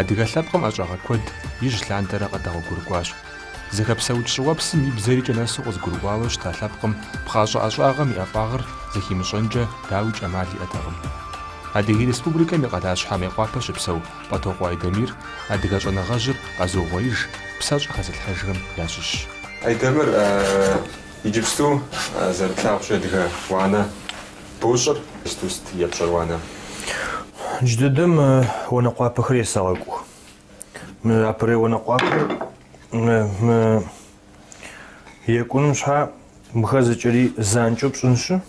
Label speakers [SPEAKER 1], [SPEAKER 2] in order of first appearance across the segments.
[SPEAKER 1] Адыгэ лъэпкъым ӏэщӏагъэ куэд ижь лъандэрэ къыдэгъуэгурыкӏуащ. Зыхэпсэукӏ щӏыуэпсым и бзэр икӏэ нэсу къызыгурыӏуауэ щыта лъэпкъым пхъащӏэ ӏэщӏагъэм и ӏэфӏагъыр зыхимыщӏэнкӏэ дауикӏ ӏэмал иӏэтэкъым. Адыгей Республикэм и къалащхьэ Мейкъуапэ щыпсэу Пӏатокъуэ Айдэмир адыгэ щӏэныгъэжьыр къэзыугъуеиж, псэщӏэ хэзылъхьэжхэм ящыщщ. Айдэмыр, иджыпсту зэрытлъагъущи, адыгэ уанэ бощӏыр, иджыпсту сыт епщӏэр уанэ?
[SPEAKER 2] Джыдэдэм онэкъуапэхэр есэгъэкӏух. Мы апэрей онэкъуапэр мы екӏуным щхьа мыхэр зэкӏэри занкӏэу пщӏынщы.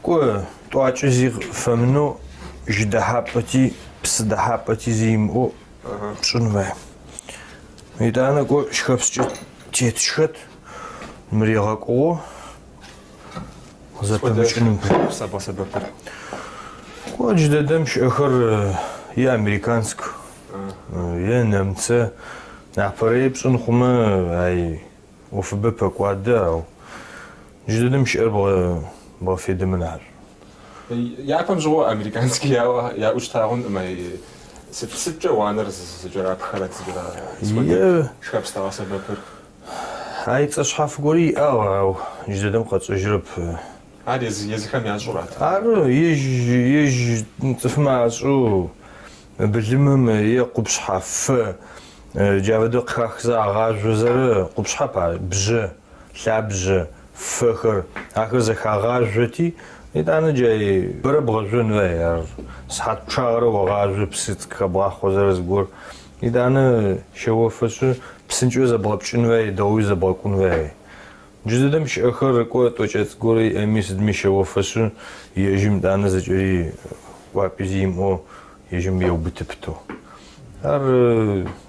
[SPEAKER 2] Кӏо, тӏуакӏэ зи фэмынэу жьы дэхьапӏэти, псы дэхьапӏэти зи имыӏэу пщӏын фай. Итӏанэ кӏо щхэпскӏэ тетщхэт, мыр егъэкӏугъэу зэпымыкӏыным пай.
[SPEAKER 1] Псы бгъэсэбэпыр.
[SPEAKER 2] Кӏо, джыдэдэм щыӏэхэр е американск, е нэмыцэ. Нахьпэрей пщӏын хъумэ, ай ӏофыбэ пэкӏуадэ, ау джыдэдэм щыӏэр бгъэфедэмэ нахьышӏу.
[SPEAKER 1] Япэм щыгъуэ американский яӏэу щытагъэнкъым, ай сыт сыткӏэ уанэр зэкӏэрапхэрэт, зэкӏэра сыт хуэдэ шхэпс къагъэсэбэпыр?
[SPEAKER 2] Ай цӏэ шъхьаф гори иӏагъ, ау джыдэдэм къэтшӏэжьырэп.
[SPEAKER 1] Ар езыхэм ящӏурат?
[SPEAKER 2] Ары, ежь ежь цӏыфым ашӏэу былымым е къупшъхьэ, фэ, джа фэдэу къыхахзэ агъажъозэрэ къупшъхьэп ар, бжьэ, лъабжъэ, фэхэр, ахэр зэхагъажъоти, етӏанэ джай бэрэ бгъэжъон фай ар, сыхьат пчъагъэрэ огъажъо, псы цӏыкӏу хэбгъахъозэрэ зыгор, етӏанэ щэофэшъы псынкӏэу зэбгъэпкӏын фай, дэгъоуи зэбгъэкӏун фай. Джыдэдэм щыӏэхэр кӏо тӏокӏэ цӏыкӏу горэ иӏэми сыдми щэофэшъы, ежьым етӏанэ зэкӏэри кӏуапӏи зи имыӏэу ежьым еубыты пытэу. Ар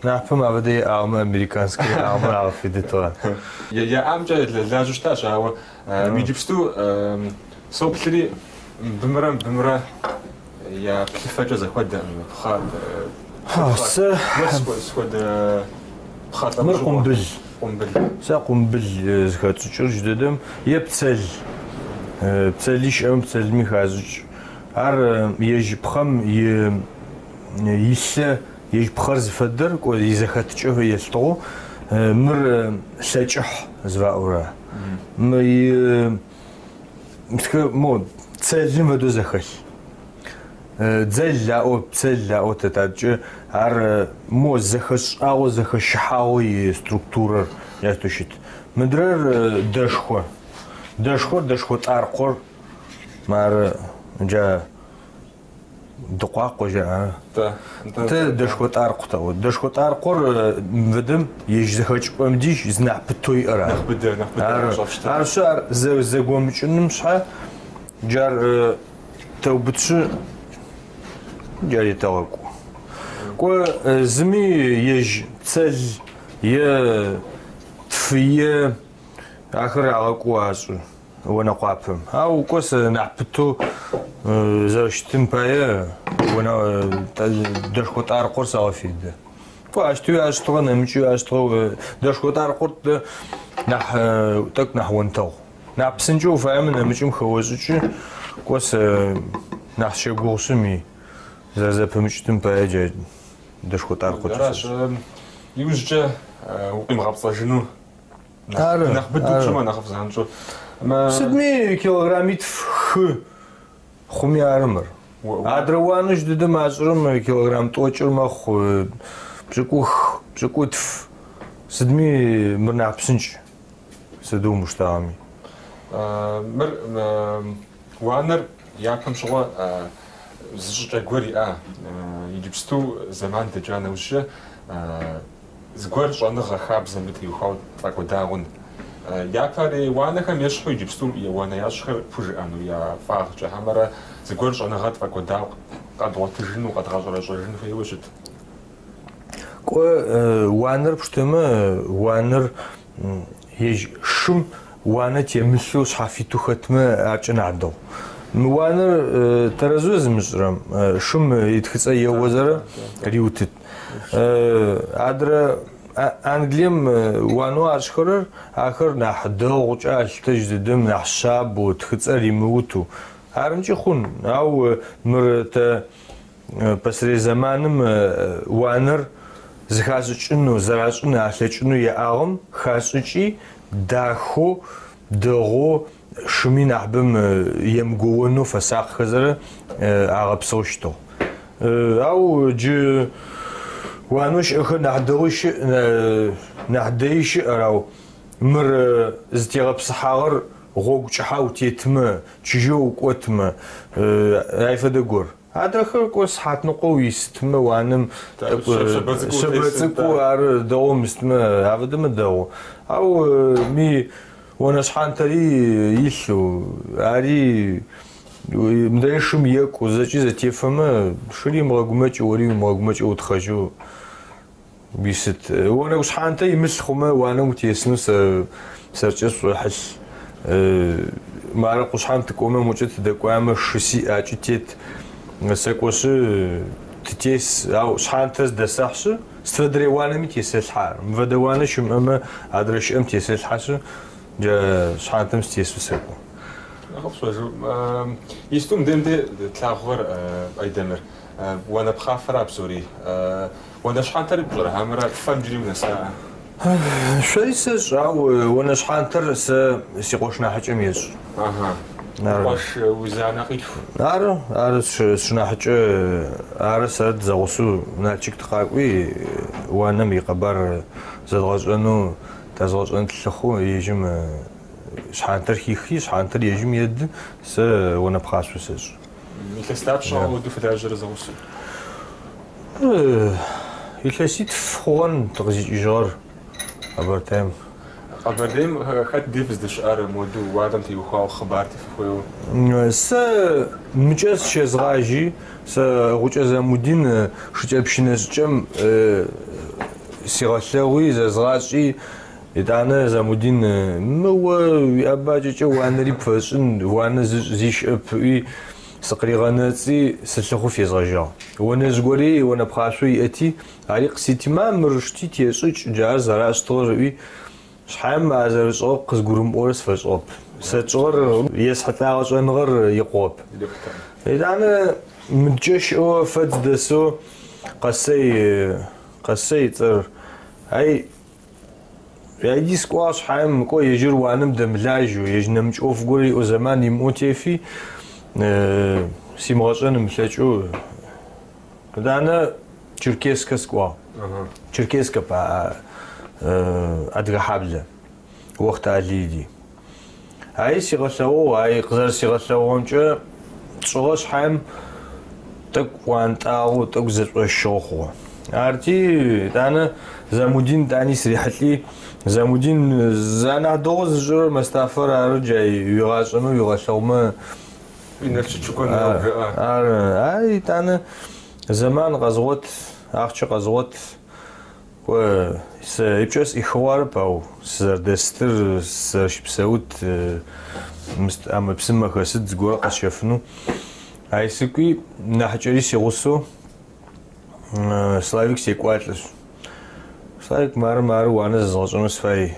[SPEAKER 2] нахьыпэм афэдэ яӏагъэмэ, американскэ яӏагъэмэ агъэфедэтыгъэ.
[SPEAKER 1] Яӏамкӏэ лажьэу щытащ, ауэ иджыпсту соплъри мыбымрэ мыбымрэ я плъыфэкӏэ зэхуэдэкъым. Пхъэ,
[SPEAKER 2] Сэ
[SPEAKER 1] мыр сыт хуэдэ пхъэ
[SPEAKER 2] мыр
[SPEAKER 1] лӏэужьыгъуэ?
[SPEAKER 2] къумбыл.
[SPEAKER 1] Къумбыл.
[SPEAKER 2] Сэ къумбыл зыхэтщӏыкӏыр джыдэдэм е пцел. Пцели щыӏэмэ пцелми хащӏыкӏ. Ар ежь пхъэм и илъэ, ежь пхъэр зыфэдэр, кӏо изэхэтыкӏэ елъытыгъэу мыр лъэкӏыхь зыфаӏорэ. Мы и мо цэлым фэдэу зэхэлъ. Дзэл аӏо, пцел аӏо тэ тадэкӏэ ар мо зэхэшӏагъэу, зэхэщыхьагъэу и структурэр джащтэу щыт. Мыдрэр дэшхо. Дэшхор, дэшхо тӏаркъор мары джа дыкъуакъо жаӏэ. Тэ дэшхо тӏаркъу тэӏо. Дэшхо тӏаркъор мывэдэм ежь зэхэкӏыпӏэм дежь зы нахь пытэу иӏэр ары.
[SPEAKER 1] Нэхъ быдэ, нэхъ быдэ
[SPEAKER 2] Ары.
[SPEAKER 1] щӏэпщтыр.
[SPEAKER 2] Арышъы ар зэгомыкӏыным шъхьэ джар тэубытшъы джар етэгъэкӏу. Кӏо зыми ежь пцел е тфые ахэр рагъэкӏоу ашӏы онэкъуапэм. Ау кӏо сэ нахь пытэу зэрэщытым пае дэшхо тӏаркъор сэгъэфедэ. Кӏо ащтэуи ашӏыщтыгъэ, нэмыкӏэуи ашӏыщтыгъэ. Дэшхо тӏаркъор тэ нахь тӏэкӏу нахь онтэгъу. Нахь псынкӏэу уфаемэ нэмыкӏым хэошӏыкӏы, кӏо сэ нахь сщэгугъушъы зэрэзэпымыкӏытым пае джа дэшхо тӏаркъокӏэ
[SPEAKER 1] Аращ,
[SPEAKER 2] сэшӏы.
[SPEAKER 1] иужькӏэ укъимыгъэпцӏэжыну
[SPEAKER 2] Ары,
[SPEAKER 1] нэхъ быдэу
[SPEAKER 2] ары.
[SPEAKER 1] пщӏымэ нэхъыфӏ занщӏэу.
[SPEAKER 2] Сыдми килограммитф хы хъуми ары мыр. Адрэ уанэу джыдэдэм ашӏырэм килограмм тӏокӏыр мэхъу, пшӏыкӏух, пшӏыкӏутф. Сыдми мыр нахь псынкӏ, сыдэу умыштагъэми.
[SPEAKER 1] Мыр уанэр япэм щыгъуэ зы щӏыкӏэ гуэр иӏа. Иджыпсту зэман дэкӏа нэужькӏэ зыгуэр щӏэныгъэ хабзэ мыбы теухуауэ тфӏэкӏуэда хъун. Япэрей уанэхэм ещхьу иджыпсту уанэ ящӏхэр пхужыӏэну я фӏагъкӏэ, хьэмэрэ зыгуэр щӏэныгъэ тфӏэкӏуэдауэ къэдгъуэтыжыну, къэдгъэщӏэрэщӏэжын хуейуэ щыт?
[SPEAKER 2] Кӏо, уанэр пштэмэ, уанэр ежь шым уанэ темылъэу шъхьафитэу хэтмэ аркӏэ нахь дэгъу. Мы уанэр тэрэзэу зымышӏырэм шым итхыцӏэ еозэрэ риутыт. Адрэ Англием уанэу ашӏхэрэр ахэр нахь дэгъукӏэ алъытэ джы дэдэм нахь шъабэу, тхыцӏэр римыутэу. Арынкӏи хъун, ау мыр тэ пэсэрей зэманым уанэр зыхашӏыкӏынэу, зэрашӏын алъэкӏынэу яӏагъэм хашӏыкӏи дахэу, дэгъоу шыми нахьыбэм емыгоонэу фэсакъхэзэрэ агъэпсэу щытыгъ. Ау джы уанэу щыӏэхэр нахь дэгъуи щыӏ, нахь дэи щыӏ, ау мыр зытегъэпсыхьагъэр гъогу кӏыхьэ утетмэ, чыжьэу укӏотмэ, ай фэдэ гор. Адрэхэр кӏо сыхьатныкъо уисытмэ, уанэм тӏэкӏу шъэбэ цӏыкӏу ар дэгъоу умыстмэ, афэдэмэ дэгъу. Ау ми онэ шъхьантэри илъэу, ари мыдрей шым екӏу, зэкӏи зэтефэмэ, шыри умыгъэгумэкӏ, ори умыгъэгумэкӏэу утхъэжьэу уисыт. Онэгу шъхьантэ имылъ хъумэ, уанэм утесынэу сэ сэркӏэ сшӏохьылъ. Мары къушъхьэм тыкӏомэ, мокӏэ тыдэкӏуаемэ, шы сиӏ, акӏи тет. Сэкӏошъы тытес, ау шъхьантэ зыдэсэхьшъы, сыд фэдэрэ уанэми тесэлъхьэ ар. Мыфэдэ уанэ щымыӏэмэ, адрэ щыӏэм тесэлъхьэшъы, джа шъхьантэм сытесэу сэкӏо.
[SPEAKER 1] Нэхъыфӏ. Исту мыдейм де тлъагъухэр, Айдэмыр, уанэ пхъафэра псори. Онэ щхьэнтэри пщӏэрэ, хьэмэрэ фэм иджыри унэсаӏэ?
[SPEAKER 2] Шъори сэшӏ, ау онэ шъхьантэр сэ си къош нахьыкӏэм ешӏ.
[SPEAKER 1] Аха. Къуэш узэанэкъилъху.
[SPEAKER 2] Ары, ары сшынахьыкӏэ, ары сэры тызэгъусэу Налчык тыкъакӏуи, уанэм икъэбар зэдгъэшӏэнэу, тэзгъэшӏэн тылъыхъу, ежьым шъхьантэр хихи, шъхьантэр ежьым еды, сэ онэ пхъашъо сэшӏ.
[SPEAKER 1] Илъэс дапщэ апхуэдэу фылажьэрэ зэгъусэу?
[SPEAKER 2] Илъэситф хъугъэн тыкъызикӏыжьыгъэр Къэбэртаем.
[SPEAKER 1] Къэбэрдейм хэт дей фыздэщыӏэр моду уанэм теухуауэ хъыбар фыхуейуэ?
[SPEAKER 2] Сэ мыкӏэ сыщезгъажьи, сэ Гъукӏэ Замудин шыкӏэпщынэ шӏыкӏэм сигъэлъэгъуи, зэзгъашӏи, итӏанэ Замудин мы о уиӏэбакӏэкӏэ уанэри пфэшӏын, уанэ зышӏ зи щыӏэп ыӏуи, сыкъыригъэнэцӏи, сылъыхъу фезгъэжьагъ. Онэжъ гори онэ пхъашъо иӏэти, ари къысити, ма мыр шти тешӏыкӏ, джар зэрашӏтыгъэр ыӏуи, шъхьаем а зэрышӏыгъэр къызгурымыӏорэ сфэшӏыгъэп. Сэ тшӏыгъэр есхьылӏагъэ шӏэныгъэр икъугъэп. Етӏанэ мыдкӏэ щыӏэу Фэдз дэсэу Къэсэй, Къэсэй ыцӏэр, ай Яди сыкӏуагъ шъхьаем, кӏо ежьыр уанэм дэмылажьэу, ежь нэмыкӏ ӏоф горэ иӏэу зэман имыӏэу тефи, симыгъэшӏэн ымылъэкӏэу. Етӏанэ Черкесскэ сыкӏуагъ. Черкесскэп, Адыгэ-Хьаблэ, Охътэ Алый ди. Ай сигъэлъэгъугъ, ай къызэрэсигъэлъэгъугъэмкӏэ тшӏыгъэ шъхьаем тӏэкӏу ӏуантӏагъэу, тӏэкӏу зэшӏощыгъэ хъугъэ. Арти, етӏанэ Замудин тӏани сырихьылӏи, Замудин зы анахь дэгъоу зышӏырэр Мэстафэр ары, джай уигъашӏэмэ, уигъэлъэгъумэ.
[SPEAKER 1] Налщыч укӏуэн жеӏэ.
[SPEAKER 2] Ары, ай етӏанэ зэман къэзгъот, ахъчэ къэзгъот. Кӏо, сэ ыпкӏэ сӏихыгъэу арэп, ау сызэрдэсытыр, сызэрщыпсэут, ӏэмэ-псымэ хэсыт зыгорэ къэсщэфынэу. Ай сыкӏуи, нахьыкӏэри сигъусэу Славик секӏуалӏэшъ. Славик, мары, мары, уанэ зэзгъэшӏэнэу сыфай.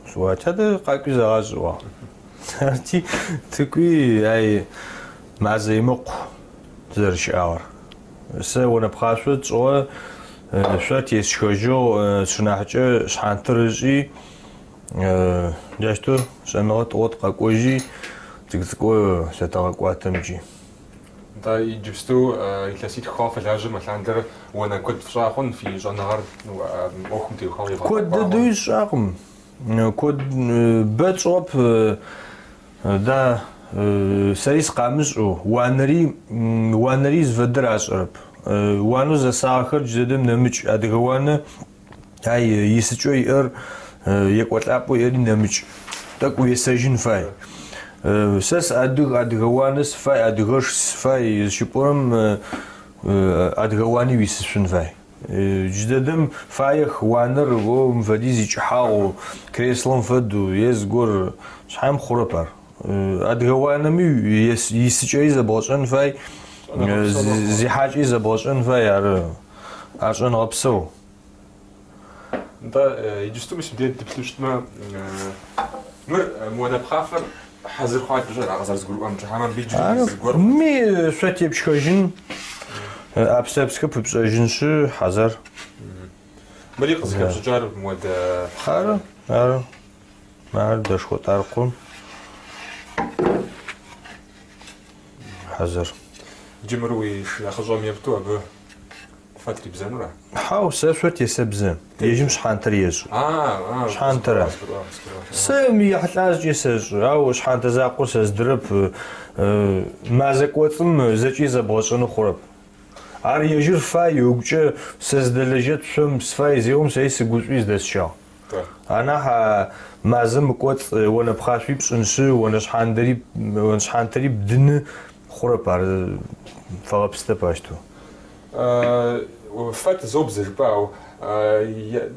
[SPEAKER 2] Сӏуагъ, тядэ къакӏуи зэгъашӏ, ыӏуагъ. Арти, тыкӏуи, ай мазэ имыкъу тызэрыщыӏагъэр. Сэ онэ пхъашъо тшӏыгъэ, шъо тесшхэжьыгъ, сшынахьыкӏэ шъхьантыр ышӏи, джащтэу шӏэныгъэ тӏыгъот къэкӏожьи, цӏыкӏу-цӏыкӏоу лъэтэгъэкӏуатэмкӏи.
[SPEAKER 1] Нтӏэ, иджыпсту илъэситху хъуауэ фылажьэм алъандэрэ уанэ куэд фщӏа хъун, фи щӏэныгъэр ӏуэхум теухуауэ
[SPEAKER 2] Куэд
[SPEAKER 1] евгъэфӏэкӏуа хъун?
[SPEAKER 2] дыдэуи сщӏакъым. Куэд бэ тщӏыгъэп, да, сэри сыкъамышӏэу, уанэри, уанэри зыфэдэр ашӏэрэп. Уанэу зэсагъэхэр джыдэдэм нэмыкӏ. Адыгэ уанэ ай исыкӏэу иӏэр, екӏолӏапӏэу иӏэри нэмыкӏ. Тӏэкӏу уесэжьын фай. Сэ сыадыг, адыгэ уанэ сыфай, адыгэш сыфай зыщыпӏорэм адыгэ уани уисышъун фай. Джыдэдэм фаех уанэр о мыщ фэдиз икӏыхьагъэу, креслэм фэдэу е зыгор, шъхьаем хъурэп ар. Адыгэ уанэми исыкӏэри зэбгъэшӏэн фай, зехьакӏи зэбгъэшӏэн фай, ары. Ар шӏэныгъэ псэу.
[SPEAKER 1] Нтӏэ, иджысту мис мыбдеж дыплъу щытмэ, мыр мы уанэ пхъафэр хьэзыр хъуакӏэщ, ара къызэрызгурыӏуэмкӏэ, хьэмэ мыбы иджыри зыгуэр.
[SPEAKER 2] Ми шъо тепшхэжьын, ӏэпс-лъэпсхэр пыпшӏэжьыншъы, хьазыр.
[SPEAKER 1] Мыри къызыхэпщӏыкӏар мыуэдэ пхъэ.
[SPEAKER 2] Ары, ары. Ар дэшхо тӏаркъо. Хьазыр.
[SPEAKER 1] Иджы мыр уи шынэхъыщӏэм епту абы фэ трибзэнура?
[SPEAKER 2] Хьау, сэ шъо тесэбзэ. Ежьым шъхьантэр ешӏы. Шъхьантэр. Сэ мы ехьылӏа зэкӏэ сэшӏы, ау шъхьантэ закъор сэ здырэп. Мазэ кӏоцӏым зэкӏи зэбгъэшӏэнэу хъурэп. Ар ежьыр фай, ыгукӏэ сэ зыдэлэжьэт шъом сыфай зеӏом сэри сыгушӏуи зыдэсщагъ. Анахь а мазэм ыкӏоцӏ онэ пхъашъуи пшӏыншъы, онэ шъхьандэри, онэ шъхьантэри бдыны хъурэп, ар фэгъэпсытэп ащтэу.
[SPEAKER 1] Фэ тызобзэ жыпӏа, ау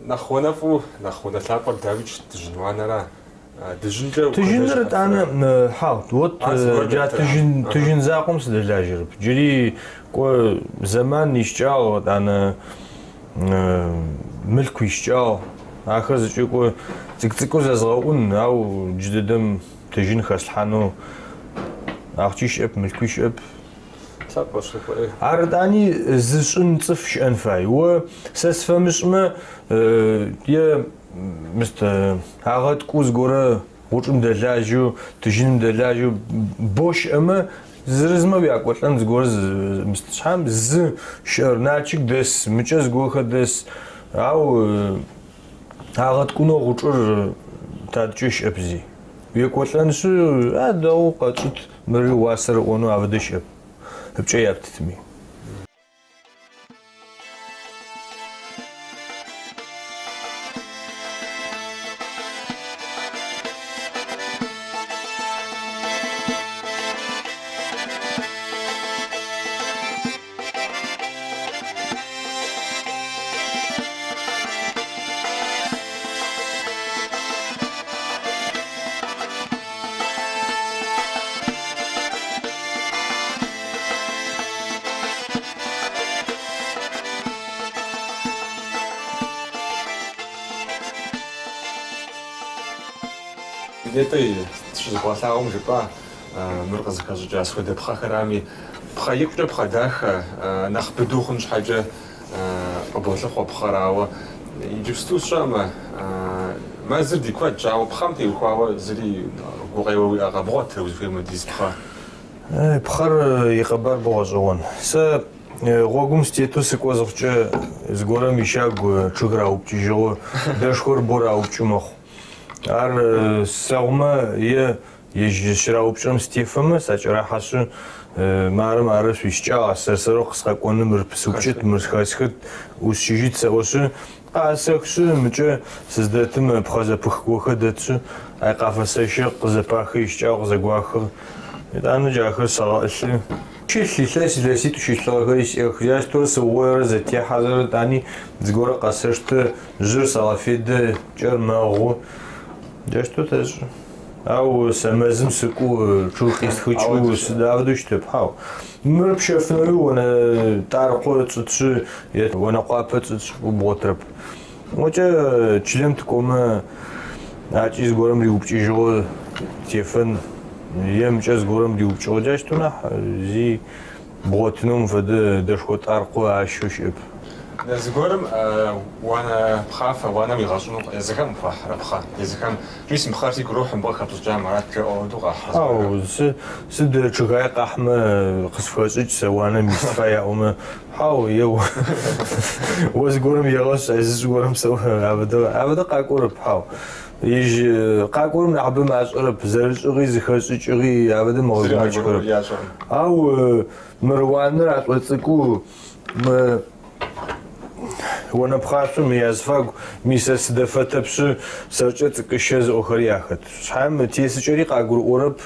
[SPEAKER 1] нэхъ уанэфӏу, нэхъ уанэ лъапӏэр дауикӏ дыжьын уанэра? Дыжьынкӏэ
[SPEAKER 2] Тыжьыныр ытӏанэ, хьау, вот джа тыжьын, тыжьын закъом сыдэлажьэрэп. Джыри кӏо зэман ищыкӏагъ, ытӏанэ мылъку ищыкӏагъ. Ахэр зэкӏэ кӏо цӏыкӏу-цӏыкӏоу зэзгъэуӏун, ау джыдэдэм тыжьын хэслъхьанэу ахъчи щыӏэп, мылъкуи щыӏэп. Ар ытӏани зышӏын цӏыф щыӏэн фай. О сэ сфэмышӏмэ е мыстэ агъэткӏоу зыгорэ гъучӏым дэлажьэу, тыжьыным дэлажьэу бо щыӏэмэ, зырызмэ уякӏолӏэн зыгорэ мыстэ шъхьам зы щыӏэр Налчык дэс, мыкӏэ зыгорхэр дэс, ау агъэткӏунэу гъучӏыр тадэкӏэ щыӏэп зи. Уекӏолӏэншъы, а дэгъу къэтшӏыт, мыры уасэр ыӏонэу афэдэ щыӏэп, ыпкӏэ яптытми.
[SPEAKER 1] Нетӏэ щызбгъэлъагъум жыпӏа мыр къызыхэщӏыкӏа схуэдэ пхъэхэрами, пхъэ икъукӏэ пхъэ дахэ, нэхъ быдэу хъун щхьэкӏэ къыболъыхъуэ пхъэр, ауэ иджыпсту сщӏэӏымэ, мэзыр ди куэдщ, ауэ пхъэм теухуауэ зыри гукъеуэ уиӏэ къэбгъуэтрэ узыхуейм хуэдиз пхъэ?
[SPEAKER 2] Пхъэр и къэбар бо гъэшӏэгъон. Сэ гъогум сытетэу сыкӏо зыхъукӏэ зыгорэм ищагу чъыг раупкӏыжьыгъэу, дэшхор бо раупкӏы мэхъу. Ар слъэгъумэ е ежь зыщыраупкӏырэм сытефэмэ, сакӏэрэхьэшъы, мары, мары шъуищыкӏагъ, сэр-сэрэу къыскъэкӏоны, мыр пысыупкӏыт, мыр схэсхыт, ӏусщыжьыт сэӏошъы, къасэхшъы, мыкӏэ сыздэтым пхъэ зэпых гохэр дэтшъы, ай къафэсэщэ, къызэпахы, ищыкӏагъ, къызэгуахы. Етӏанэ джахэр сэгъэӏылъы. Щылъ илъэс, илъэситӏу щылъыгъэхэри сиӏэх. Джащтэу сыугъоирэ зэтехьэзэрэ етӏани зыгорэ къэсэштэ, жъыр сэгъэфедэ, кӏэр мэгъу. Джащтэу тэшӏы. Ау сэ мэзым сыкӏоу, чъыг къисхыкӏэу сыд афэдэу щытэп, хьау. Мыр пщэфынэуи онэ тӏаркъо цӏытшъы е онэ къуапэ цӏытшъ бгъотырэп. Мокӏэ чылэм тыкӏомэ, акӏи зыгорэм риупкӏыжьыгъэу тефэн, е мыкӏэ зыгорэм риупкӏыгъэу джащтэу нахь зи бгъотынэу мыщ фэдэ дэшхо тӏаркъо ащэу щыӏэп.
[SPEAKER 1] Зыгуэрым уанэ пхъафэ, уанэ уигъэщӏыну езыхэм къыпхуахьрэ пхъэ? Езыхэм мис мы пхъэр сигу ирохь, мыбы къыхэпщӏыкӏам арат жаӏэу ауэдэу къахьрэ зыгуэрхэм?
[SPEAKER 2] Хьау, сыд чъыгае къахьмэ къысфхэшӏыкӏ сэ уанэм мис сыфай аӏомэ, хьау, е о зыгорэм егъэшӏ, ай зышӏ горэм сэӏо, афэдэ, афэдэ къакӏорэп, хьау. Ежь къакӏорэм нахьыбэм ашӏэрэп, зэрышӏыгъи, зыхэшӏыкӏыгъи афэдэм ыгъэгумэкӏхэрэп. Ау мыр уанэр ашӏоцӏыкӏу, мы онэ пхъашъом языфагу мис сэ сыдэфэтэпшъы, сэркӏэ цӏыкӏыщэ зыӏохэри ахэт. Шъхьаем тесыкӏэри къагурыӏорэп,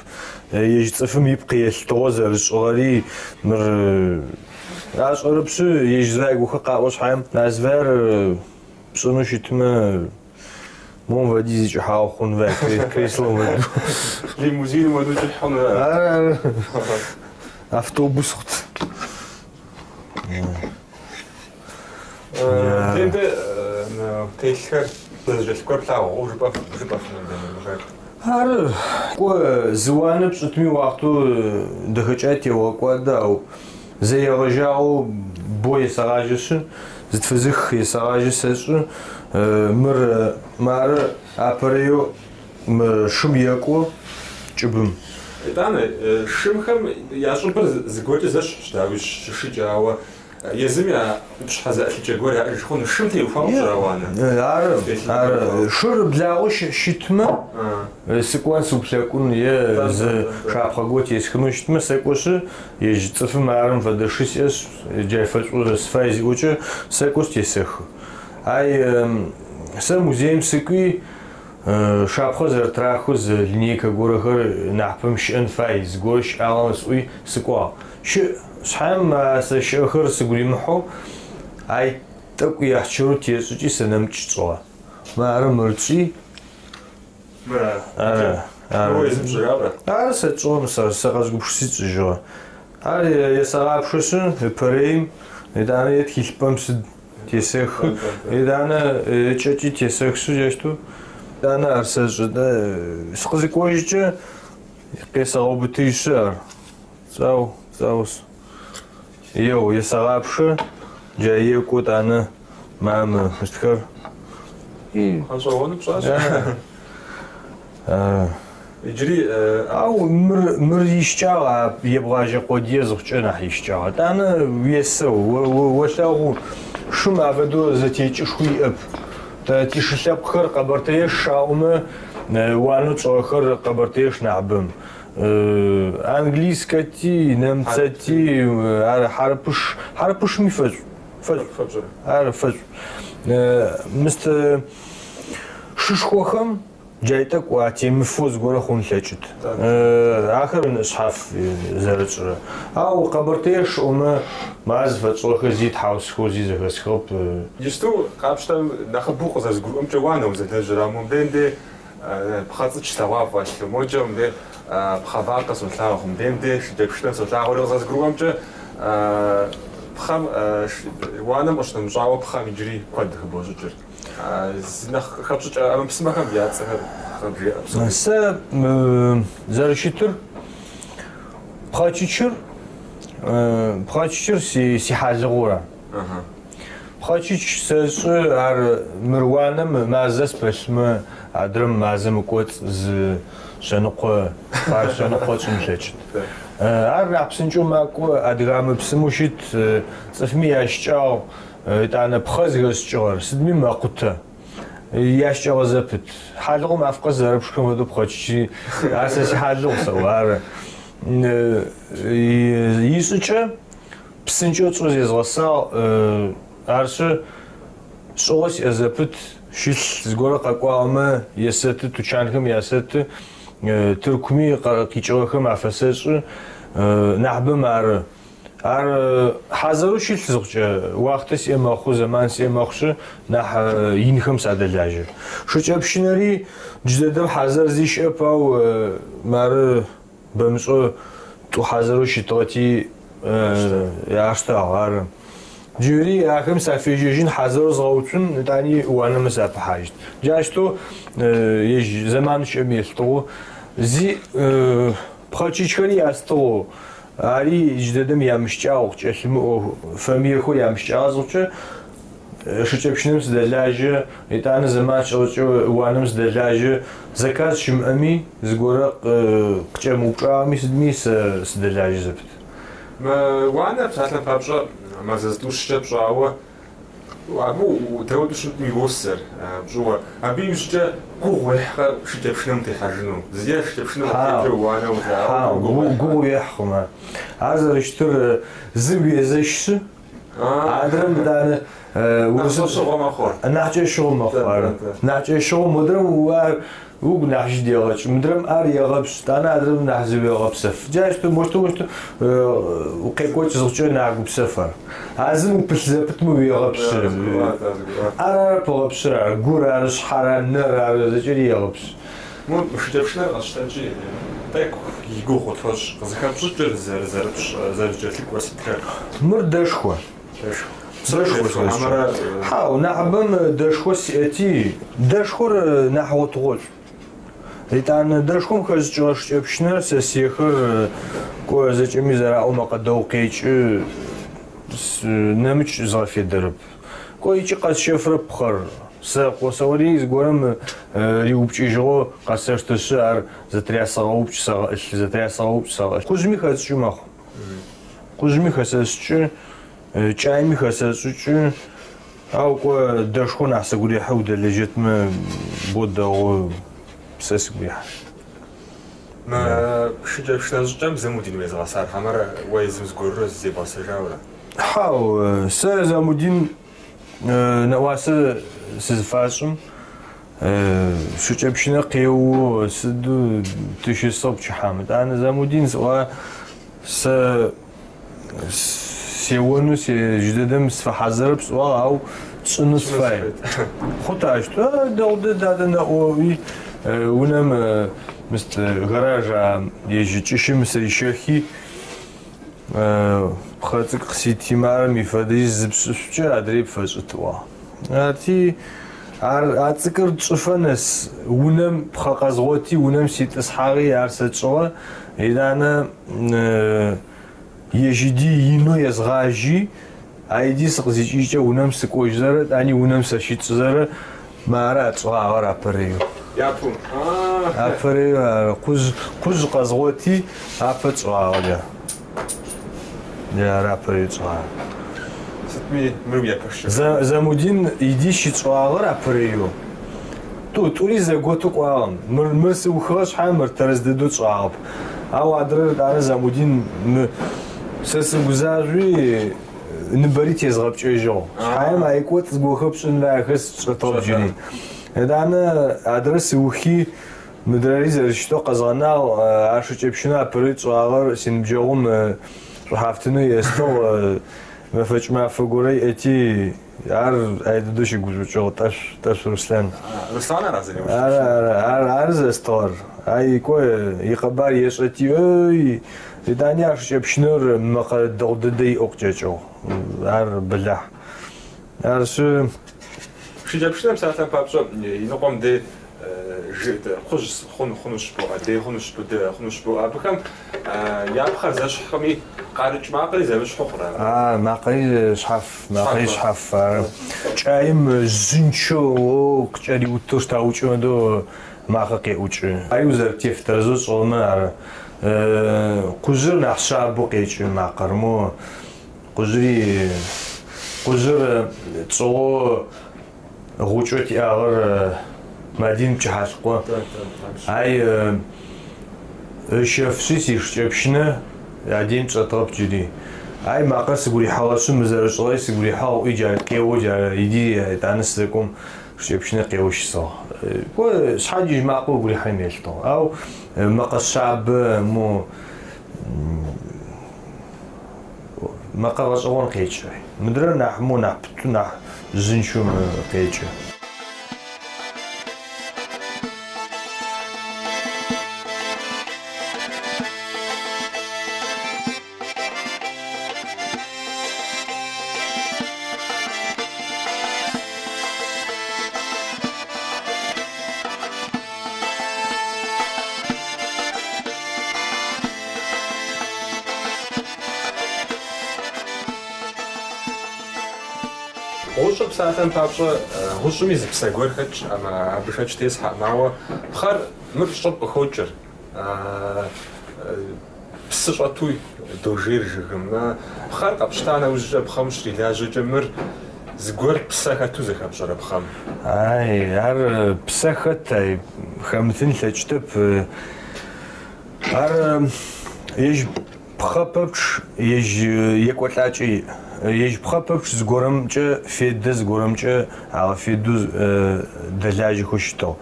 [SPEAKER 2] ежь цӏыфым ипкъ елъытыгъэу зэрышӏыгъэри мыр. Ашӏэрэпшъы, ежь зыфай горэхэр къаӏо шъхьаем, а зыфаер пшӏынэу щытмэ, мом фэдиз икӏыхьагъэ хъун фай, креслэм фэдэу.
[SPEAKER 1] Лимузиным фэдэу кӏыхь хъун ара?
[SPEAKER 2] Ары, ары. Автобус хъут.
[SPEAKER 1] Мыдейм телъхэр зэкӏэлъыкӏуэр плъагъуу жыпӏэфыну мыхэр?
[SPEAKER 2] Ары, кӏо, зы уанэ пшӏытми уахътэу дэхэкӏае теогъэкӏуадэ, ау зэ егъэжьагъэу бо есэгъажьэшъы, зытфызых есэгъажьэ сэшӏы. Мыр мары апэрэеу мы шым екӏу кӏыбым.
[SPEAKER 1] Итӏанэ, шымхэм я щӏыбыр зыгуэркӏэ зэщхьщ, дауи, щышыкӏэ, ауэ езым я ӏупщхьэ зэӏылъыкӏэ гуэр яӏэж хъуну. Шым теухуауэ пщӏырэ уанэ?
[SPEAKER 2] Ары, ары. Шыр благъэу щытмэ, сыкӏон, сыуплъэкӏун е зы шапхъэ гор тесхынэу щытмэ, сэкӏошъы, ежь цӏыфым арым фэдэ шы сиӏэшъ, джай фэшӏу сыфай зиӏокӏэ, сэкӏошъ тесэхы. Ай, сэ музеим сыкӏуи, шапхъэ зэрэтырахэу зы линейкэ горэхэр нахьыпэм щыӏэн фай, зыгорэ щыӏагъэмэ сӏуи сыкӏуагъ. Щыӏ, шъхьаем а сэ щыӏэхэр сыгу римыхьэу, ай тӏэкӏу ехьчырэу тешӏыкӏи сэ нэмыкӏ тшӏыгъэ. Мары мыр тшӏи.
[SPEAKER 1] Мыр ары. Ары,
[SPEAKER 2] ары.
[SPEAKER 1] Мыр о езым пшӏыгъабэ?
[SPEAKER 2] Ары сэ тшӏыгъэм, сэ сэ къэзгупшыси тшӏыжьыгъэ. Ар есэгъапшэшъы ыпэрэим, етӏанэ е тхылъыпӏэм сыд тесэхы, етӏанэ ыкӏэкӏи тесэхышъы джащтэу, етӏанэ ар сэшӏы. Сыкъызыкӏожькӏэ къесэгъэубытыжьышъы ар. Цӏау, цӏаус. Еу, есэгъапшэ, джа екӏу етӏанэ мамэ мыстхэр.
[SPEAKER 1] Гъэщӏэгъуэну пщӏащ. Иджыри
[SPEAKER 2] Ау мыр, мыр ищыкӏагъ, а ебгъажьэ къодые зыхъукӏэ нахь ищыкӏагъ. Етӏанэ уесэу, олъэгъу, шым афэдэу зэтекӏышхуи иӏэп. Тэ тишы лъэпкъхэр къэбэртэеш аӏомэ, уанэу тшӏыгъэхэр къэбэртэеш нахьыбэм. Английскэти, нэмыцэти, ар хьарыпыш, хьарыпышми фэшӏу, фэшӏу, ар фэшӏу. Мыст шышхохэм джай тӏэкӏу атемыфэу зыгорэ хъун лъэкӏыт. Ахэр шъхьаф зэрытшӏырэ. Ау къэбэртэе шыӏомэ, мары зыфэтшӏыгъэхэр зи тхьаусхэу зи зэхэсхыгъэп.
[SPEAKER 1] Иджыпсту къапщтэм нэхъыбэу къызэрызгурыӏуэмкӏэ уанэ узэлэжьыр, ауэ мыбдейм де пхъэцӏыч слъэгъуа фӏэлъу, моджэ мыбдей пхъэ вакъэ солъагъу, мыбдейм де шыкӏэпшынэ солъагъури къызэрызгурыӏуэмкӏэ пхъэм уанэм къыщынэмыщӏауэ пхъэм иджыри куэд хыбощӏыкӏыр. Нэхъ хэпщӏыкӏ ӏэмэпсымэхэм я цӏэхэр къыбжеӏэ псори.
[SPEAKER 2] Сэ зэрыщытыр пхъэчычыр, пхъэчычыр си си хьалыгъура. Пхъэчыч сэшӏы, ар мыр уанэм мазэ спэлъмэ, адрэм мазэм ыкӏоцӏ зы шъэныкъо, пар шъэныкъо тшӏын тлъэкӏыт. Ар нахь псынкӏэу макӏо, адыгэ ӏэмэ-псымэу щыт, цӏыфми ящыкӏагъ, етӏанэ пхъэ зыхэшӏыкӏыгъэр сыдми мэкъутэ. Ящыкӏэгъэ зэпыт. Хьалыгъум мафэ къэс зэрэпшхырэм фэдэу пхъэчычри, ар сэ сихьалыгъу сэӏо, ары. Ишӏыкӏэ псынкӏэу тшӏэу зезгъэсагъ, арышъы шӏыгъо сиӏэ зэпыт, щылъ зыгорэ къэкӏуагъэмэ есэты, тучанхэм ясэты, Тыркуми къикӏыгъэхэм афэсэшӏы, нахьыбэм ары. Ар хьазырэу щылъ зыхъукӏэ, уахътэ сиӏэ мэхъу, зэман сиӏэ мэхъушъы, нахь инхэм садэлажьэ. Шыкӏэпщынэри джыдэдэм хьазыр зи щыӏэп, ау мары бэмышӏэу тӏу хьазырэу щытыгъэти аштагъ, ары. Джыри ахэм сафежьэжьын хьазырэу згъэуцун, етӏани уанэмэ сапыхьащт. Джащтэу ежь зэман щыӏэм елъытыгъэу зи пхъэчычхэри ястыгъэу, ари джыдэдэм ямыщыкӏагъ, кӏэлъымыӏоу, фэмыехэу ямыщыкӏагъэ зыхъукӏэ, шыкӏэпщынэм сыдэлажьэ, етӏанэ зэман щыӏэкӏэ уанэм сыдэлажьэ, заказ щымыӏэми, зыгорэ къыкӏэмыупчӏагъэми сыдми сэ сыдэлажьэ зэпыт.
[SPEAKER 1] Мы уанэр псалъэм папщӏэ мазэ зытӏущкӏэ пщӏауэ, абы дауэду щытми уосэр пщӏыуэ. Абы иужькӏэ гугъу уехькъэ шыкӏэпшынэм утехьэжыну? Е шыкӏэпшынэм утету уанэ
[SPEAKER 2] Хьау, гугъу уехькъым ар. Ар зэрыщытыр зым уезэшщы, адрэм етӏанэ.
[SPEAKER 1] Нахь кӏэщыгъо мэхъу.
[SPEAKER 2] Нахь кӏэщыгъо мэхъу, ары. Нахь кӏэщыгъо, модрэм ар угу нахь жьы дегъэкӏы, мыдрэм ӏэр егъэпшъ, етӏанэ адрэм нахь зыуегъэпсэф. Джащтэу, мощтэу, мощтэу укъекӏокӏ зыхъукӏэ нахь гупсэф ар. А зым упылъ зэпытмэ уегъэпшъы. ӏэр арэп ыгъэпшъырэр, ар гур ары, шъхьэр ары, нэр ары, зэкӏэри егъэпшъы.
[SPEAKER 1] Мо шыкӏэпшынэр къэсщтэнкӏи, тӏэкӏу и гугъу къытхуэщӏ, къызыхэпщӏыкӏыр, зэрыпщӏ, зэрыкӏэлъыкӏуэр сытхэр?
[SPEAKER 2] Мыр дэшхо. Дэшхо хьамэрэ? Хьау, нахьыбэм дэшхо сиӏэти, дэшхор нахь гъотыгъошӏу. Етӏанэ дэшхом хэшӏыкӏыгъэ шыкӏэпщынэр сэсыехэр кӏо зэкӏэми зэраӏоу мэкъэ дэгъу къекӏы, нэмыкӏ згъэфедэрэп. Кӏо ыкӏи къэсщэфырэп пхъэр. Сэ къосэӏори зыгорэм риупкӏыжьыгъэу къэсэштэшъы ар зэтырясэгъэупкӏ, сэгъэӏылъ, зэтырясэгъэупкӏ, сэгъэӏылъ. Къужъми хэсшӏыкӏы мэхъу. Къужъми хэсэшӏыкӏы, кӏайми хэсэшӏыкӏы, ау кӏо дэшхо нахь сыгу рехьы, удэлэжьэтмэ бо дэгъу, сэ сыгу рехьы.
[SPEAKER 1] Мы шыкӏэпшынэ щӏыкӏэм Замудин уезыгъэсар хьэмэрэ уэ езым зыгуэрурэ зебгъэсэжауэрэ?
[SPEAKER 2] Хьау, сэ Замудин нэӏуасэ сызыфашӏым, шыкӏэпщынэ къеоу сыдэу тыщысыгъ пчыхьэм. Етӏанэ Замудин сӏуа, сэ сеонэу джыдэдэм сыфэхьазырэп сӏуагъ, ау тшӏынэу сыфай. Хъут ащ, дэгъу дэд адэ нэӏо ыӏуи, унэм мыст гараж ежь кӏыщым сырищэхи, Пхъэ цӏыкӏу къысити, мары мый фэдиз зыпшӏышъукӏэ адрей пфэшӏыт ыӏуагъ. Арти, ар а цӏыкӏыр тшӏыфэ нэс унэм пхъэ къэзгъоти, унэм ситӏысхьагъи ар сэ тшӏыгъэ. Етӏанэ ежь иди инэу езгъажьи, а иди сыкъызикӏыжькӏэ унэм сыкӏожьызэрэ, етӏани унэм сэ щытшӏызэрэ Мары а тшӏыгъагъэр апэрэеу.
[SPEAKER 1] Япэу.
[SPEAKER 2] Апэрэеу ары. Къужъ, къужъ къэзгъоти, апэ тшӏыгъагъэ джа. Джары апэрэеу тшӏыгъагъэр.
[SPEAKER 1] Сытми, мыр уи япэ шыкӏэ.
[SPEAKER 2] Замудин иди щытшӏыгъагъэр апэрэеу. Тӏу, тӏури зэготэу кӏуагъэм. Мыр, мыр сыухыгъэ шъхьаем мыр тэрэз дэдэу тшӏагъэп. Ау адрэр ары Замудин мы сэ сыгузажъуи, Ныбэри тезгъэпкӏэжьыгъ. Шъхьаем а икӏоцӏ зыгорэхэр пшӏын фаехэр сшӏэтыгъэп джыри. Етӏанэ адрэр сыухи, мыдрэри зэрэщытэу къэзгъэнагъ. Ар шыкӏэпщынэу апэрэу тшӏагъэр синыбджэгъум шӏухьафтынэу естыгъ. Мэфэкӏ мафэ горэ иӏэти, ар ӏай дэдэу щыгушӏукӏыгъ Тӏэшъу, Тӏэшъу Руслъан.
[SPEAKER 1] Руслъан ара зэреущтыр?
[SPEAKER 2] Ары, ары, ар, ары зэстыгъэр. Ай, кӏо, икъэбар ешӏэти, ой, Етӏани а шыкӏэпщынэр мэкъэ дэгъу дэдэ иӏэу къычӏэкӏыгъ. Ар бэлахь. Арышъы.
[SPEAKER 1] Шыкӏэпшынэм псалъэм папщӏэ иныкъуэм де кхъужь хъун хъунущ боӏэ, дей хъунущ, быдэ хъунущ боӏэ. Абыхэм я пхъэр зэщхькъыми, къарыкӏ макъри зэмыщхьу хъурэ?
[SPEAKER 2] А, макъэри шъхьаф, макъэри шъхьаф ары. Кӏаим жъынчэу къыкӏэриутэу штаукӏым фэдэу макъэ къеӏукӏы. Ари узэрытеф тэрэзэу шӏыгъэмэ ары. Къужъыр нахь шъабэу къекӏы макъэр. Мо къужъыри, къужъыр тшӏыгъэу гъукӏэу тиӏагъэр Мадин Пчыхьалӏыкъо. Ай ыщэфшъи сишыкӏэпщынэ аден тшӏэтыгъэп джыри. Ай макъэр сыгу рихьыгъэшъы мы зэрышӏыгъэри сыгу рихьыгъ ыӏуи джары къео джары иди етӏанэ сызэкӏом Шыкӏэпщынэ къеоу щысыгъ. Кӏо, шъхьадж ежь макъэу ыгу рихьырэм елъытыгъ. Ау мэкъэ шъабэ, мо мэкъэ гъэшӏэгъон къекӏы. Мыдрэр нахь мо нахь пытэу, нахь жъынчэу къекӏы.
[SPEAKER 1] Гъущӏыр псалъэм папщӏэ, гъущӏми зы псэ гуэр хэтщ, абы шэч тесхьэкъым, ауэ пхъэр мыр щӏым къыхокӏыр. Псы щӏэту дожейр жыгым. Пхъэр къэпщта нэужькӏэ, пхъэм ущрилажьэкӏэ мыр зыгуэр псэ хэту зэхэпщӏэрэ пхъэм?
[SPEAKER 2] Ай, ар псэ хэт, ай, хэмытын лъэкӏытэп. Ар ежь пхъэ пэпчъ ежь екӏолӏакӏэ иӏ. Ежь пхъэ пэпчъ зыгорэмкӏэ федэ, зыгорэмкӏэ агъэфедэу дэлажьэхэу щытыгъ.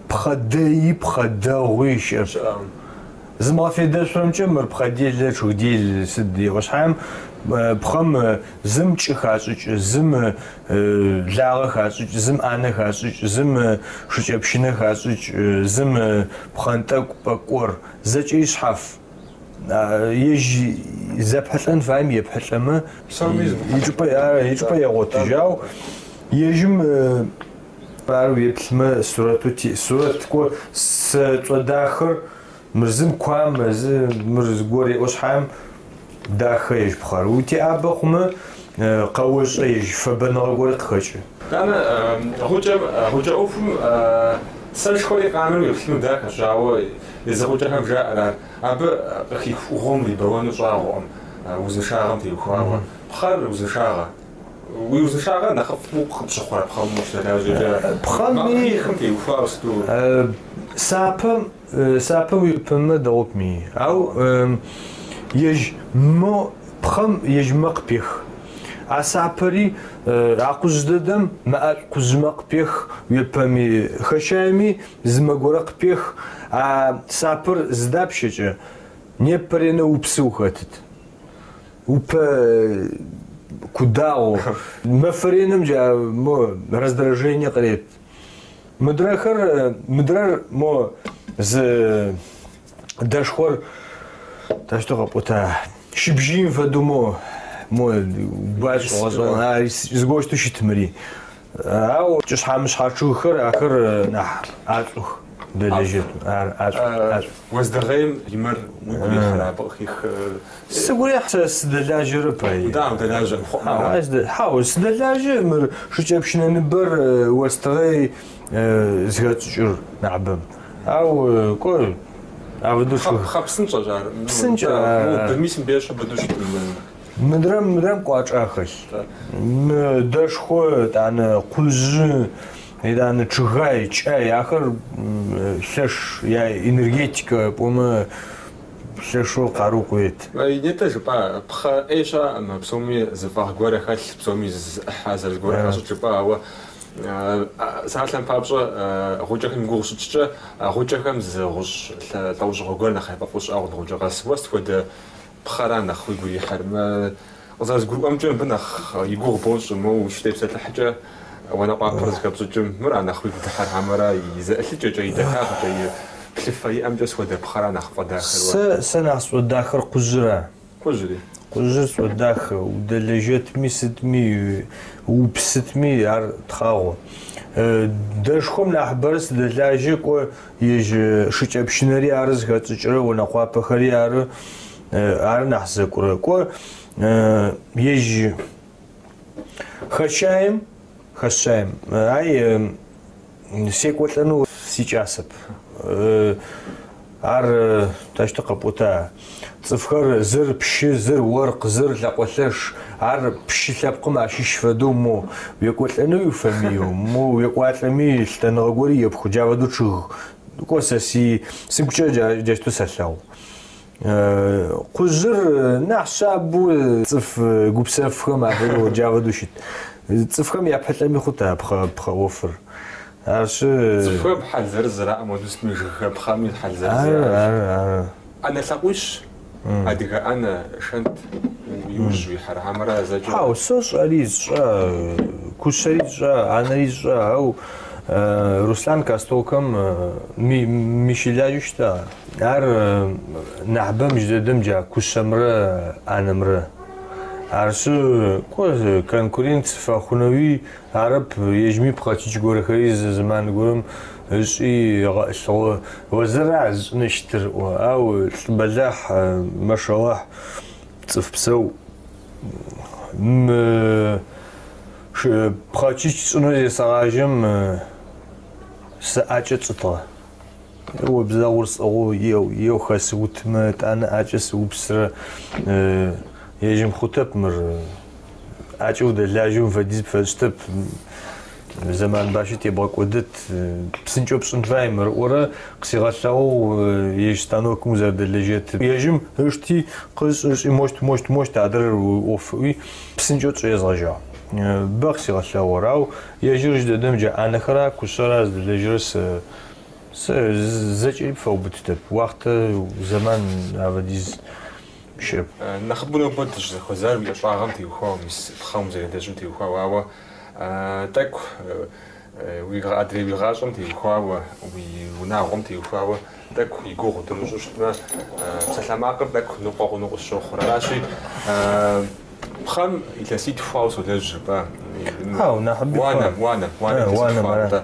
[SPEAKER 2] Пхъэ дэи, пхъэ дэгъуи щыӏэп. Зымыгъэфедэшъурэмкӏэ мыр пхъэ делэ, чъыг дел сыд еӏо шъхьаем, пхъэм зым кӏы хашӏыкӏы, зым лагъэ хашӏыкӏ, зым ӏанэ хашӏыкӏ, зым шыкӏэпщынэ хашӏыкӏ, зым пхъэнтӏэкӏу, пӏэкӏор, зэкӏэри шъхьаф. Ежь зэпхьылӏэн фаем епхьылӏэмэ, ичӏыпӏэ, ичӏыпӏэ егъотыжьы. Ау ежьым ар уеплъымэ сурэтэу ти, сурэт кӏо сэ цӏо дахэр мыр зым куам, зы мыр зыгор еӏо шъхьаем дахэ ежь пхъэр. Утеӏабэ хъумэ къэошӏэ ежь фэбэныгъэ гори къыхэкӏы.
[SPEAKER 1] Итӏанэ гъукӏэм, гъукӏэ ӏуэхум сэшхуэри къамэри уеплъыну дахэщ, ауэ езы гъукӏэхэм жаӏэр ар. Абы къыхих ӏугъуэм урибэуэну щӏагъуэкъым узыншагъэм теухуауэ. Пхъэр узыншагъэ. Уи узыншагъэр нэхъыфӏу къыпщыхъурэ пхъэм ущыдэлажьэкӏэ?
[SPEAKER 2] Пхъэми
[SPEAKER 1] Къыхихым теухуауэ сыту?
[SPEAKER 2] Сапэм, сапэ уепэмэ дэгъопми. Ау ежь мо пхъэм ежь мэ къыпех. А сапэри а къужъ дэдэм мэ ӏэшӏу къужъымэ къыпех уепэми, хэщаеми зы мэ горэ къыпех. А сапэр зыдапщэкӏэ непэ ренэу упсы ухэтыт. Упэ кудагъэу. Мэфэ реным джа мо раздражение къырет. Мыдрэхэр, мыдрэр мо зы дэшхор таущтэу къэпӏота? Щыбжьыим фэдэу мо, мо гуашӏ гъэшӏэгъон, а зыгощтэу щыт мыри. Ау кӏышъхьэ-мышъхьэ чъыгхэр ахэр нахь ӏашӏух, дэлэжьэт. Ар ӏашӏу, ӏашӏу.
[SPEAKER 1] Уэздыгъейм и мэр уигу ирихьрэ абы къыхих?
[SPEAKER 2] Сыгу рехьы, сэ сыдэлажьэрэп ай.
[SPEAKER 1] Да, удэлажьэ,
[SPEAKER 2] Хьау, хьау, сыдэлажьэ, мыр шыкӏэпщынэ ныбэр остыгъей зыхэтшӏыкӏыр нахьыбэм. Ау кӏо, афэдэу чъыг.
[SPEAKER 1] Пхъэ псынщӏэщ ар.
[SPEAKER 2] Псынкӏэ ар.
[SPEAKER 1] Мыубыми сым ещхьу быдэу щытым.
[SPEAKER 2] Мыдрэм, мыдрэм кӏуачӏэ ахэлъ. Мы дэшхо, етӏанэ къужъы, етӏанэ чъыгай, кӏэй, ахэр лъэш, яэнергетикэ пӏомэ лъэшэу къарыу къыует.
[SPEAKER 1] Нетӏэ жыпӏа, пхъэ ӏей щыӏэкъым, псоми зы фӏагъ гуэр яхэлъ, псоми зы ӏыхьэ зырыз гуэр хащӏыкӏ жыпӏа, ауэ псалъэм папщӏэ гъукӏэхэм и гугъу щытщӏкӏэ, гъукӏэхэм зы гъущӏ лӏэужьыгъуэ гуэр нэхъ яфӏэфӏу щыӏэ гъукӏэ къэс. Уэ сыт хуэдэ пхъэра нэхъ уигу ирихьэр? Къызэрызгурыӏуэмкӏэ, мыбы нэхъ и гугъу бощӏ, моуэ ущытепсэлъыхькӏэ уанэкъуапэр зыхэпщӏыкӏым, мыра нэхъ уигу дыхьэр хьэмэрэ и зэӏылъыкӏэкӏэ, и дахагъкӏэ, и плъыфэ иӏэмкӏэ сыт хуэдэ пхъэра нэхъ пфӏэдахэр уэ?
[SPEAKER 2] Сэ, сэ нэхъ сфӏэдахэр къужъыра.
[SPEAKER 1] Къужъри?
[SPEAKER 2] Къужъыр сфӏэдахэ, удэлэжьэтми сытми, упсытми ар тхъагъо. Дэшхом нахьыбэрэ сыдэлажьэ, кӏо ежь шыкӏэпщынэри ары зыхэтшӏыкӏырэ, онэкъуапэхэри ары, ары нахь зэкӏурэ. Кӏо ежь хэщаем, хэщаем, ай секӏолӏэнэу сикӏасэп. Ар таущтэу къэпӏота? Цӏыфхэр зыр пщы, зыр оркъ, зыр лӏэкъолъэш. Ар пщы лъэпкъым ащыщ фэдэу мо уекӏолӏэнэуи уфэмыеу, мо уекӏуалӏэми лъытэныгъэ гори епхы, джа фэдэу чъыг. Кӏо сэ си сыгукӏэ джащтэу сэлъэгъу. Къужъыр нахь шъабэу цӏыф гупсэфхэм афэдэу джа фэдэу щыт. Цӏыфхэм япхьылӏэми хъут а пхъэ пхъэ ӏофыр. Арышъы.
[SPEAKER 1] Цӏыфхэм хьэл зырыз зэраӏэм хуэдэу сытми жыгхэм пхъэми хьэл зырыз
[SPEAKER 2] Ары,
[SPEAKER 1] яӏэщ.
[SPEAKER 2] ары, ары.
[SPEAKER 1] ӏэнэ лъакъуищ, адыгэ ӏэнэ, шэнт иужь уихьэрэ хьэмэрэ зэкӏэ?
[SPEAKER 2] Хьау, сошӏэ ари сшӏэ, кушъэри сшӏэ, ӏанэри сшӏэ, ау Руслъан Костокэм ми ми щылажьэу щыта. Ар нахьыбэм джыдэдэм джа кушъэмрэ ӏанэмрэ. Арышъы, кӏо, конкурент сыфэхъунэуи арэп, ежьми пхъэчыч горэхэри зы зэман горэм ышӏи ыгъэӏылъыгъэу, о зыра зышӏынэу щытыр ыӏо. Ау лӏы бэлахь, мэшэлахь, цӏыф псэу. Мы пхъэчыч сшӏынэу зесэгъажьэм сэ ӏакӏэ тшӏытыгъэ. Обзэгъур сӏыгъэу еу, еу хэсыутымэ, етӏанэ ӏакӏэ сыупсырэ. Ежьым хъутэп мыр. ӏакӏэ удэлажьэу мыфэдиз пфэшӏытэп. Зэман бащэ тебгъэкӏодыт, псынкӏэу пшӏын фай мыр ыӏорэ къысигъэлъэгъугъ, ежь станокым узэрэдэлэжьэт. Ежьым ышти, къышӏ, ышӏи мощт, мощт, мощт, адрэр ӏоф ыӏуи, псынкӏэу тшӏы езгъэжьагъ. Бэ къысигъэлъэгъугъэр, ау ежьыр джыдэдэм джа ӏанэхэра, кушъэра зыдэлэжьэрэр сэ сэ зэкӏэри пфэубытытэп. Уахътэ, зэман афэдиз щыӏэп.
[SPEAKER 1] Нэхъыбэу нобэ дыщызэхуэзар уи ӏэщӏагъэм теухуауэ, мис пхъэм узэрелэжьым теухуауэ, ауэ тӏэкӏу уи адрей уи гъащӏэм теухуауэ, уи унагъуэм теухуауэ тӏэкӏу и гугъу дымыщӏу щытмэ, псалъэмакъыр тӏэкӏу ныкъуэ хъуну къысщохъур. Аращи, пхъэм илъэситху хъуауэ солэжь жыпӏа?
[SPEAKER 2] Хьау, нэхъыби хъуа.
[SPEAKER 1] Уанэм, уанэм, уанэм
[SPEAKER 2] Уанэм,
[SPEAKER 1] илъэситху хъуа,
[SPEAKER 2] ара.
[SPEAKER 1] нтӏэ.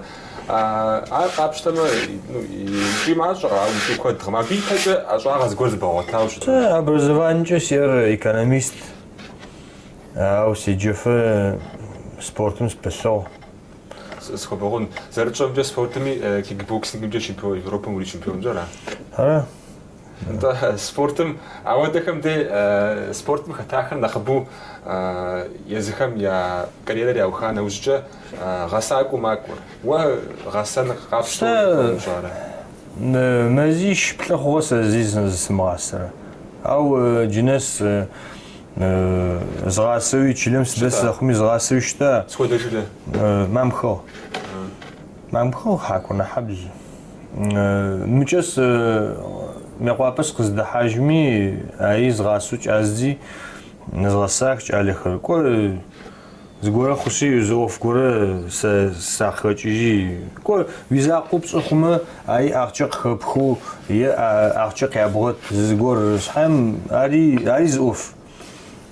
[SPEAKER 1] Ар къапщтэмэ, ну, икӏи мащӏэкъым, ауэ икӏи куэдкъым. Абы ипэкӏэ ӏэщӏагъэ зыгуэр зэбгъэгъуэтауэ щытащ.
[SPEAKER 2] Сэ образованиекӏэ сиӏэр экономист, ау седжэфэ спортым сыпылъыгъ.
[SPEAKER 1] Схуэбэгъун. Зэрытщӏэмкӏэ, спортми кикбоксингымкӏэ чемпион, Европэм уричемпионщ, ара?
[SPEAKER 2] Ара.
[SPEAKER 1] Нтӏэ, спортым, ауэдэхэм де спортым хэтахэр нэхъыбэу езыхэм я карьерэр яуха нэужькӏэ гъэсакӏуэу макӏуэр. Уэ гъэсэн къапщтэу
[SPEAKER 2] Сэ
[SPEAKER 1] умыщӏарэ?
[SPEAKER 2] мэзищ плӏы хъугъэ сэ зи зысымыгъасэрэ. Ау джы нэс згъасэуи чылэм сыдэс
[SPEAKER 1] Щыта?
[SPEAKER 2] зэхъуми згъасэуи щыта.
[SPEAKER 1] Сыт хуэдэ жылэ?
[SPEAKER 2] Мамхыгъ. Мамхыгъ Хьакурынэхьабл. Мыкӏэ сэ Мыекъуапэ сыкъыздэхьажьми, аи згъасэу кӏаздзи, згъэсах кӏалэхэр. Кӏо, зыгорэ хъушъи, зы ӏоф горэ сэ сакъыхэкӏыжьи. Кӏо, уизакъоу пшӏы хъумэ, аи ахъчэ къыхэпхыу е ахъчэ къябгъэт зыгор шъхьэм, ари, ари зы ӏоф.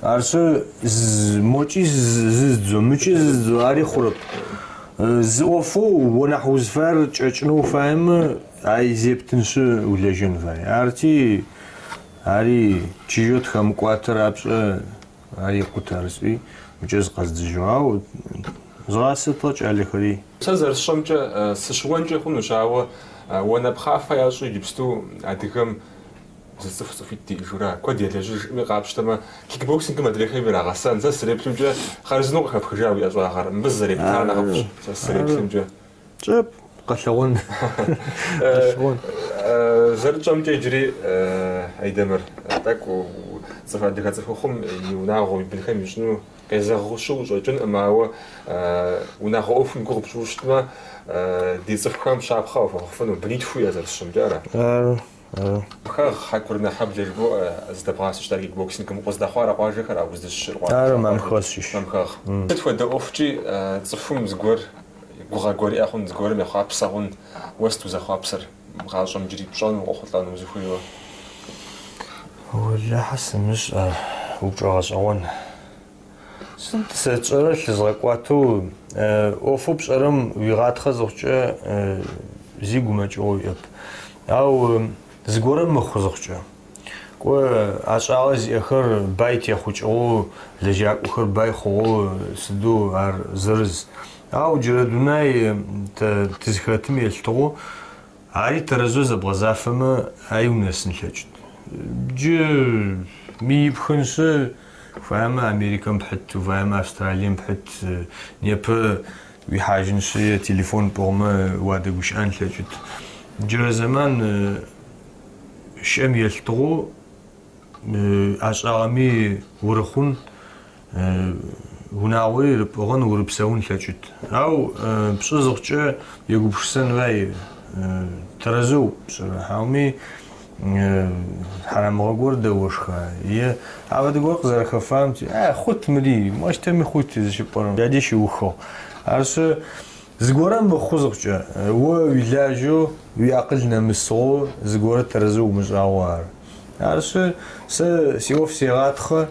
[SPEAKER 2] Арышъы мокӏи зыздзэу, мыкӏи зыздзэу, ари хъурэп. Зы ӏофэу о нахь узыфаер кӏэкӏынэу уфаемэ, ай зептыншъы улэжьэн фай. Арти, ари чыжьэу тхэмыкӏуатэ рапшӏэ, ар икъут ары сӏуи, мыкӏэ зыкъэздзыжьыгъ. Ау згъасэтыгъэ кӏалэхэри.
[SPEAKER 1] Сэ зэрысщӏэмкӏэ, сыщыуэнкӏи хъунущ, ауэ уанэ пхъафэ ящӏу иджыпсту адыгэм зы цӏыху цӏыхуитӏ диӏэжура. Куэд елэжьыжми къапщтэмэ, кикбоксингым адрейхэм ирагъэсэн. Сэ сызэреплъымкӏэ, хъарзынэу къыхэпхыжа уи ӏэщӏагъэр. Мыбы зызэрептар нэхъыфӏщ, сэ сызэреплъымкӏэ.
[SPEAKER 2] Тщӏэп, къэлъэгъуэн. Къэлъэгъуэн.
[SPEAKER 1] Зэрытщӏэмкӏэ иджыри, Айдэмыр, тӏэкӏу цӏыху адыгэ цӏыхухъум и унагъуэм, и бынхэм ищӏыну къезэгъыу къыщӏэкӏынкъым, ауэ унагъуэ ӏуэхум и гугъу пщӏыу щытмэ, ди цӏыхухэм щапхъэ уахуэхъуфыну, бынитху уиӏэ зэрысщӏэмкӏэ, ара?
[SPEAKER 2] Ары, ары.
[SPEAKER 1] Мамхэгъ, Хьэкурынэхьэблэ жыбоӏэ зыдэбгъасэу щытар кикбоксингым укъыздэхъуар а къуажэхэра, уздыщыщыр къуажэ?
[SPEAKER 2] Ары, Мамхэгъ сыщыщ.
[SPEAKER 1] Мамхэгъ. Сыт хуэдэ ӏуэхукӏи цӏыхум зыгуэр, гугъэ гуэр иӏэ хъун, зыгуэрым ехъуапсэ хъун, уэ сыт узэхъуапсэр гъащӏэм иджыри пщӏэну, къохъулӏэну узыхуейуэ?
[SPEAKER 2] Уэлэхьэ сымышӏ ар, упчӏэ гъэшӏэгъон. Сыд сэ тшӏэрэр лъызгъэкӏуатэу ӏофэу пшӏэрэм уигъатхъэ зыхъукӏэ зи гумэкӏыгъо уиӏэп. Ау зыгорэ мыхъу зыхъукӏэ, кӏо ӏэшӏагъэ зиӏэхэр бай техъукӏыгъэу, лэжьакӏохэр бай хъугъэу сыдэу ар зырыз. Ау джырэ дунай тэ тызхэтым елъытыгъэу ари тэрэзэу зэбгъэзафэмэ, аи унэсын лъэкӏыт. Джы ми ипхыншъы, уфаемэ Америкэм пхьыт, уфаемэ Австралием пхьыт, непэ уихьажьыншъы е телефон пӏыгъмэ уадэгущыӏэн лъэкӏыт. Джырэ зэман щыӏэм елъытыгъэу ӏэшӏагъэми урыхъун, унагъори рыпӏыгъын, урыпсэун лъэкӏыт. Ау пшӏы зыхъукӏэ егупшысэн фай тэрэзэу пшӏырэ, хьауми хьарамыгъэ гор дэошха е афэдэ гор къызэрэхэфам, хъут мыри, мощтэми хъут зыщыпӏорэм, джаде щыухыгъ. Арышъы зыгорэ мыхъу зыхъукӏэ, о уилажьэу, уиакъыл нэмысыгъэу зыгорэ тэрэзэу умышӏагъэу ары. Арышъы сэ сиӏоф сегъатхъэ,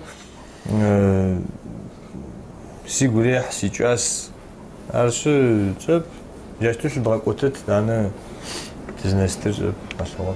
[SPEAKER 2] сигу рехь, сикӏас. Арышъы тшӏэп, джащтэу лъыдгъэкӏотэт, нанэ тызнэстыр тшӏэп, къэлъэгъон.